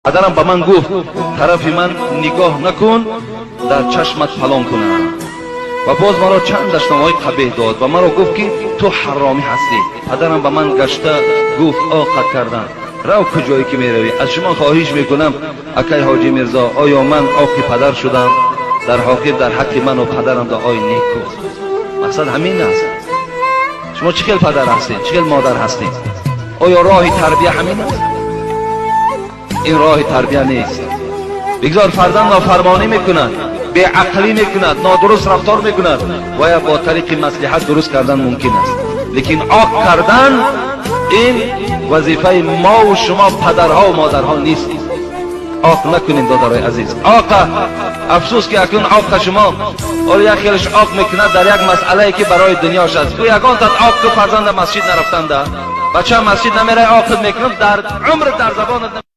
Падарам ба ман гуфт: «Тарафи ман нигоҳ накун, дар чашмат фалон кунам». Ва боз маро чанд дашномҳои қабеҳ дод ва маро гуфт, ки ту ҳаромӣ ҳастӣ. Падарам ба ман гашта гуфт: «Оқат кардам, рав, куҷое ки меравӣ». Аз шумо хоҳиш мекунам, акай Ҳоҷӣ Мирзо, оё ман оқи падар шудам? Дар охир дар ҳаққи ману падарам дуои нек кун. Мақсад ҳамин аст. Шумо чӣ хел падар ҳастед, чӣ хел модар ҳастед? Оё роҳи тарбия ҳамин аст? Ин роҳи тарбия нест. Бигзор фарзанд нофармонӣ мекунад, беақлӣ мекунад, нодуруст рафтор мекунад, бояд бо тариқи маслиҳат дуруст кардан мумкин аст, лекин оқ кардан ин вазифаи мову шумо, падарҳо модарҳо нест. Оқ накунем, додарои азиз, оқа. Афсӯс, ки акнун оқа шумо ҳоло як хелаш оқ мекунад дар як масъалае, ки барои дунёш аст. Ӯ ягонтат оқ ку, фарзанда масҷид нарафтанда, бача масҷид намерай, оқид мекунам, дар умр дар забонат.